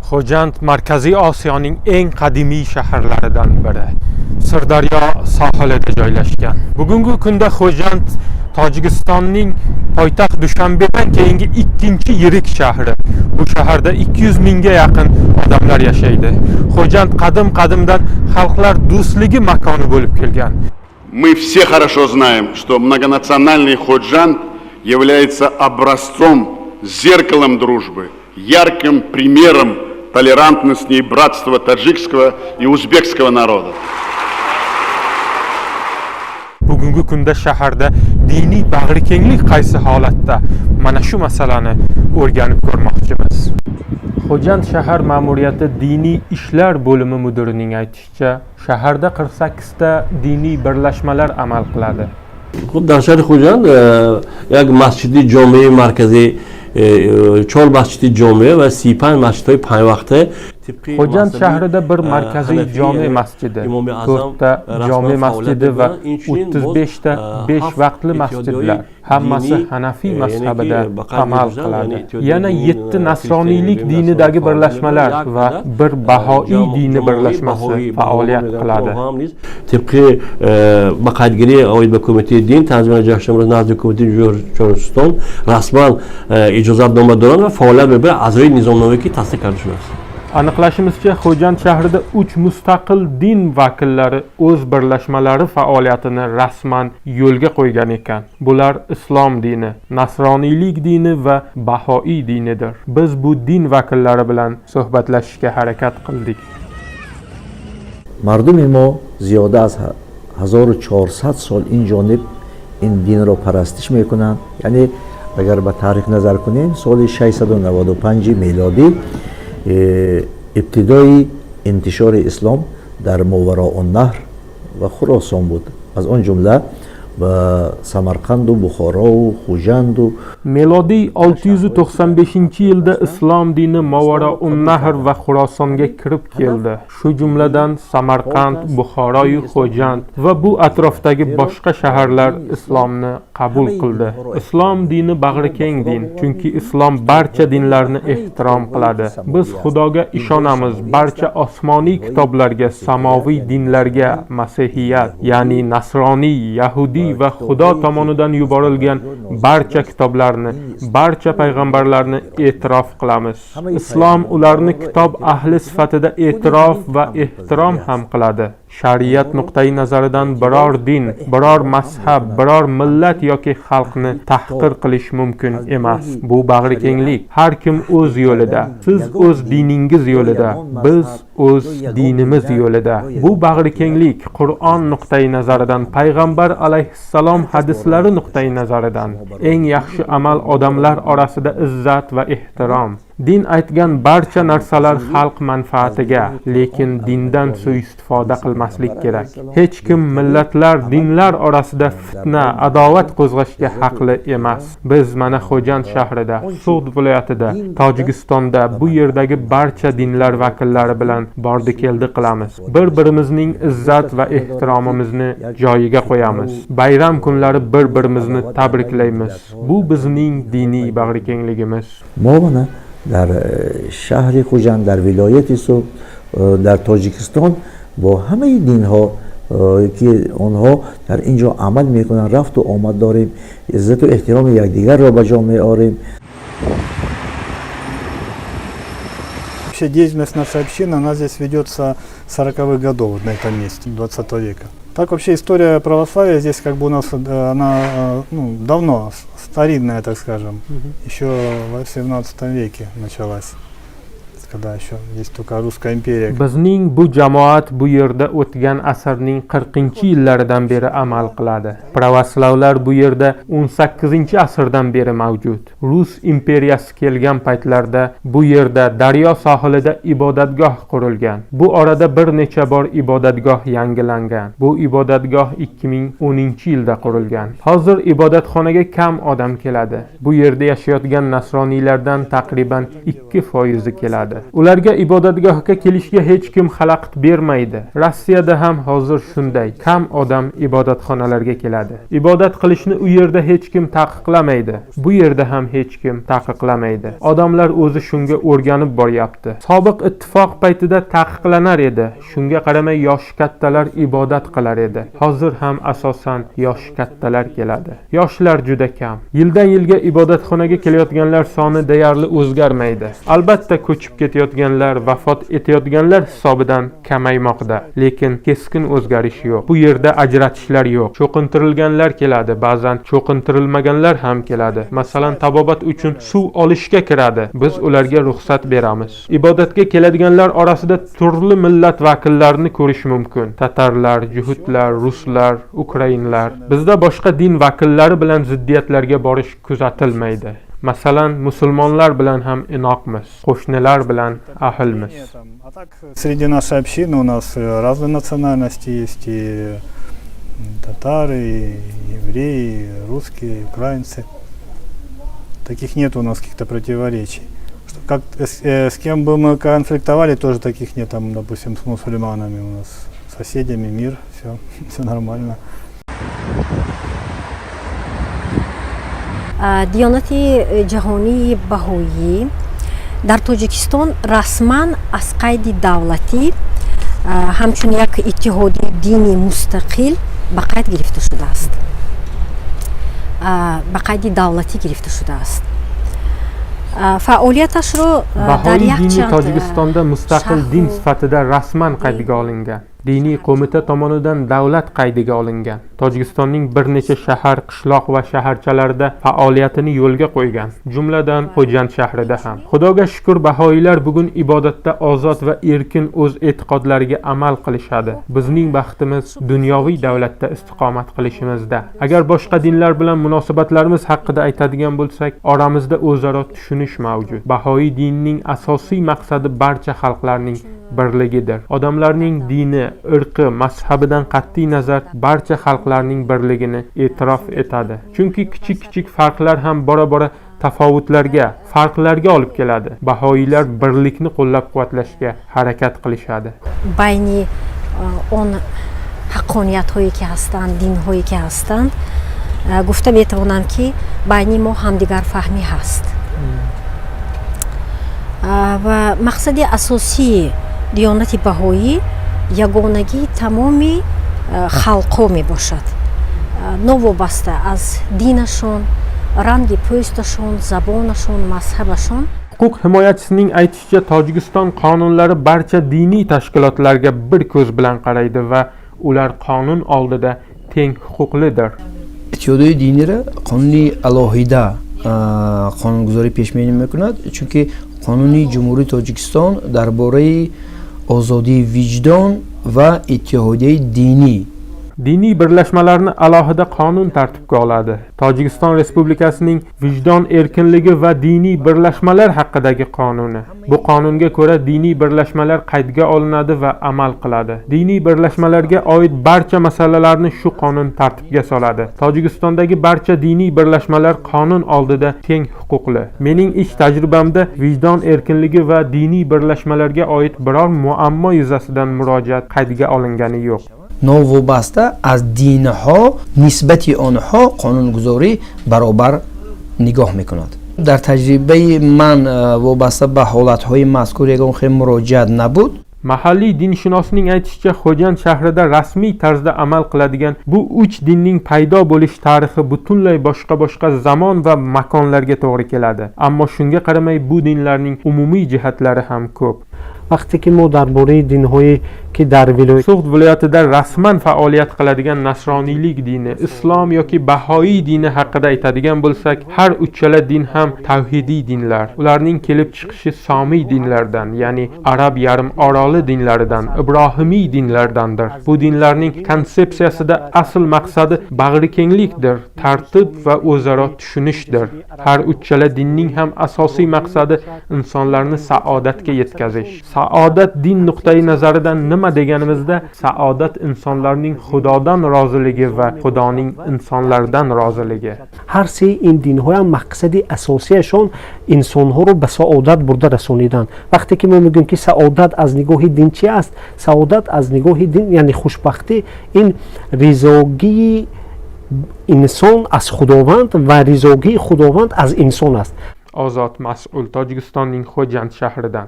Xo'jand Markaziy Osiyoning eng qadimiy shaharlaridan biri. Sirdaryo sohilida joylashgan. Bugungi kunda Xo'jand Tojikistonning poytaxt Dushanbedan keyingi ikkinchi yirik shahri. Bu shaharda 200 mingga yaqin odamlar yashaydi. Xo'jand qadim-qadimdan xalqlar do'stligi makoni bo'lib kelgan. Мы все хорошо знаем, что многонациональный Ходжанд является образцом, зеркалом дружбы, ярким примером толерантности и братства таджикского и узбекского народа. Bugungi kunda shaharda diniy bag'rikenglik qaysi holatda? Mana shu masalani o'rganib ko'rmoqchimiz. Xo'jand shahar ma'muriyati diniy ishlar bo'limi mudirining aytishicha, shaharda 48 ta diniy birlashmalar amal qiladi. Хуб, дар шаҳри Хуҷанд як масҷиди ҷомеи марказӣ, чор масҷиди ҷомеа ва 35 масҷидҳои панҷвақта. Xo'jand shahrida bir markaziy jome masjidi, to'rtta jome masjidi va 35 ta besh vaqtli masjidlar, hammasi hanafiy mazhabida amal qiladi. Yana yetti nasroniylik dinidagi birlashmalar va bir bahoiy dini birlashmasi faoliyat qiladi. Тибқи ба қайдгирӣ оид ба кумитаи дин танзими ҷашнро назди кумитаи Ҷумҳурии расман иҷозатнома доранд ва фаъолият мебаранд аз рӯи низомномае, ки тасдиқ карда шудааст. Aniqlashimizcha, Xo'jand shahrida uch mustaqil din vakillari o'z birlashmalari faoliyatini rasman yo'lga qo'ygan ekan. Bular islom dini, nasroniylik dini va bahoiy dinidir. Biz bu din vakillari bilan suhbatlashishga harakat qildik. Мардуми мо зиёда аз 1400 сол ин ҷониб ин динро парастиш мекунанд. Яъне агар ба таърих назар кунем, соли 695 мелодӣ ибтидои интишори ислом дар Мовароуннаҳр ва Хуросон буд, аз он ҷумла ба Самарқанду Бухорову Хуҷанду. Melodiy 695-yilda islom dini Movarounnahr va Xurosonga kirib keldi. Shu jumladan Samarqand, Buxoroyu Xo'jand va bu atrofdagi boshqa shaharlar islomni qabul qildi. Islom dini bag'rikeng din, chunki islom barcha dinlarni ehtirom qiladi. Biz Xudoga ishonamiz, barcha osmoniy kitoblarga, samoviy dinlarga, masihiyat, ya'ni nasroniy, yahudiy va Xudo tomonidan yuborilgan barcha kitoblarni, barcha payg'ambarlarni e'tirof qilamiz. Islom ularni kitob ahli sifatida e'tirof va ehtirom ham qiladi. Shariat nuqtai nazaridan biror din, biror mazhab, biror millat yoki xalqni tahqir qilish mumkin emas. Bu bag'rikenglik. Har kim o'z yo'lida. Siz o'z diningiz yo'lida, biz o'z dinimiz yo'lida. Bu bag'rikenglik Qur'on nuqtai nazaridan, payg'ambar alayhissalom hadislari nuqtai nazaridan eng yaxshi amal odamlar orasida izzat va ehtirom. Din aytgan barcha narsalar xalq manfaatiga, lekin dindan suiistifoda qilmaslik kerak. Hech kim millatlar, dinlar orasida fitna, adovat qo'zg'ashga haqli emas. Biz mana Xo'jand shahrida, Sug'd viloyatida, Tojikistonda bu yerdagi barcha dinlar vakillari bilan bordi keldi qilamiz. Bir birimizning izzat va ehtiromimizni joyiga qo'yamiz. Bayram kunlari bir birimizni tabriklaymiz. Bu bizning diniy bag'rikengligimiz. Мо мана дар шаҳри Хуҷанд, дар вилояти Суғд, дар Тоҷикистон бо ҳамаи динҳо, ки онҳо дар ин ҷо амал мекунанд, рафту омад дорем, иззату эҳтироми якдигарро ба ҷо меорем. Вообще деятельность нашей общины, она здесь ведется с 40-х годов, вот на этом месте, 20 века. Так вообще история православия здесь как бы у нас, она ну, давно, старинная, так скажем, еще в 18 веке началась, когда еще здесь только Русская империя. Bizning bu jamoat bu yerda o'tgan asrning 40-yillaridan beri amal qiladi. Pravoslavlar bu yerda 18 asrdan beri mavjud. Rus imperiyasi kelgan paytlarda bu yerda daryo sohilida ibodatgoh qurilgan. Bu orada bir necha bor ibodatgoh yangilangan. Bu ibodatgoh 2010 yilda qurilgan. Hozir ibodatxonaga kam odam keladi. Bu yerda yashayotgan nasroniylardan taqriban 2 foizi keladi. Ularga ibodatgohga kelishga hech kim xalaqit bermaydi. Rossiyada ham hozir shunday. Kam odam ibodatxonalarga keladi. Ibodat qilishni u yerda hech kim taqiqlamaydi. Bu yerda ham hech kim taqiqlamaydi. Odamlar o'zi shunga o'rganib boryapti. Sobiq ittifoq paytida taqiqlanar edi. Shunga qaramay yoshi kattalar ibodat qilar edi. Hozir ham asosan yoshi kattalar keladi. Yoshlar juda kam. Yildan yilga ibodatxonaga kelayotganlar soni deyarli o'zgarmaydi. Albatta ko'chib ketayotganlar, vafot etayotganlar hisobidan kamaymoqda, lekin keskin o'zgarish yo'q. Bu yerda ajratishlar yo'q. Cho'qintirilganlar keladi, ba'zan cho'qintirilmaganlar ham keladi. Masalan, tabobat uchun suv olishga kiradi. Biz ularga ruxsat beramiz. Ibodatga keladiganlar orasida turli millat vakillarini ko'rish mumkin. Tatarlar, juhudlar, ruslar, ukrainlar. Bizda boshqa din vakillari bilan ziddiyatlarga borish kuzatilmaydi. Masalan, musulmonlar bilan ham inoqmiz, qo'shnilar bilan ahilmiz. А так, среди нашей общины у нас разные национальности есть, и татары, и евреи, и русские, и украинцы. Таких нет у нас каких-то противоречий. Что, как, с кем бы мы конфликтовали, тоже таких нет, там, допустим, с мусульманами у нас, с соседями мир, все, все нормально. Диёнати ҷаҳонии баҳоӣ дар Тоҷикистон расман аз қайди давлатӣ ҳамчун як иттиҳоди дини мустақил ба қайд гирифта шудааст, ба қайди давлатӣ гирифта шудааст. Фаъолияташро дар Bahoiy dini якчанд Tojikistonda mustaqil din sifatida rasman qaydga olingan. Diniy qo'mita tomonidan davlat qaydiga olingan. Tojikistonning bir necha shahar, qishloq va shaharchalarida faoliyatini yo'lga qo'ygan. Jumladan Xo'jand shahrida ham. Xudoga shukr, bahoiylar bugun ibodatda ozod va erkin o'z e'tiqodlariga amal qilishadi. Bizning baxtimiz dunyoviy davlatda istiqomat qilishimizda. Agar boshqa dinlar bilan munosabatlarimiz haqida aytadigan bo'lsak, oramizda o'zaro tushunish mavjud. Bahoiy dinining asosiy maqsadi barcha xalqlarning birligidir. Odamlarning dini, irqi, mazhabidan qat'iy nazar barcha xalqlarning birligini e'tirof etadi. Chunki kichik-kichik farqlar ham bora-bora tafovutlarga, farqlarga olib keladi. Bahoiylar birlikni qo'llab-quvvatlashga harakat qilishadi. Байни он ҳаққониятҳое ки ҳастанд, динҳое ки ҳастанд, гуфта метавонам, ки байни мо ҳамдигарфаҳмӣ ҳаст. Ва мақсади асосии диёнати баҳоӣ ягонагии тамоми халқҳо мебошад, новобаста аз динашон, ранги пӯсташон, забонашон, мазҳабашон. Huquq himoyachisining aytishicha, Tojikiston qonunlari barcha diniy tashkilotlarga bir ko'z bilan qaraydi va ular qonun oldida teng huquqlidir. Иттиҳодҳои диниро қонуни алоҳида қонунгузорӣ пешбинӣ мекунад, чунки қонуни Ҷумҳурии Тоҷикистон дар бораи озодии виҷдон ва иттиҳодияи динӣ Diniy birlashmalarni alohida qonun tartibga oladi. Tojikiston Respublikasining vijdon erkinligi va diniy birlashmalar haqidagi qonuni. Bu qonunga ko'ra diniy birlashmalar qaydga olinadi va amal qiladi. Diniy birlashmalarga oid barcha masalalarni shu qonun tartibga soladi. Tojikistondagi barcha diniy birlashmalar qonun oldida teng huquqli. Mening ish tajribamda vijdon erkinligi va diniy birlashmalarga oid biror muammo yuzasidan murojaat qaydga olingani yo'q. Новобаста аз динҳо нисбати онҳо қонунгузорӣ баробар нигоҳ мекунад. Дар таҷрибаи ман вобаста ба ҳолатҳои мазкур ягон хел муроҷиат набуд. Mahalliy dinshunosning aytishicha, Xo'jand shahrida rasmiy tarzda amal qiladigan bu uch dinning paydo bo'lish tarixi butunlay boshqa-boshqa zamon va makonlarga to'g'ri keladi. Ammo shunga qaramay bu dinlarning umumiy jihatlari ham ko'p. Вақте ки мо дар бораи динҳое ки дар вилоят So'g'd viloyatida rasman faoliyat qiladigan nasroniylik dini, islom yoki bahoiy dini haqida aytadigan bo'lsak, har uchala din ham tavhidiy dinlar. Ularning kelib chiqishi somiy dinlardan, ya'ni arab yarim oroli dinlaridan, ibrohimiy dinlardandir. Bu dinlarning konsepsiyasida asl maqsadi bag'rikenglikdir, tartib va o'zaro tushunishdir. Har uchala dinning ham asosiy maqsadi insonlarni saodatga yetkazish. Saodat din nuqtai nazaridan nima Nima deganimizda, saodat insonlarning Xudodan roziligi va Xudoning insonlardan roziligi. Ҳар сеи ин динҳоям мақсади асосияшон инсонҳоро ба саодат бурда расонидан. Вақте ки мо мегӯем, ки саодат аз нигоҳи дин чи аст, саодат аз нигоҳи дин, яъне хушбахтӣ, ин ризогии инсон аз Худованд ва ризогии Худованд аз инсон аст. Ozod Mas'ul, Tojikistonning Xo'jand shahridan.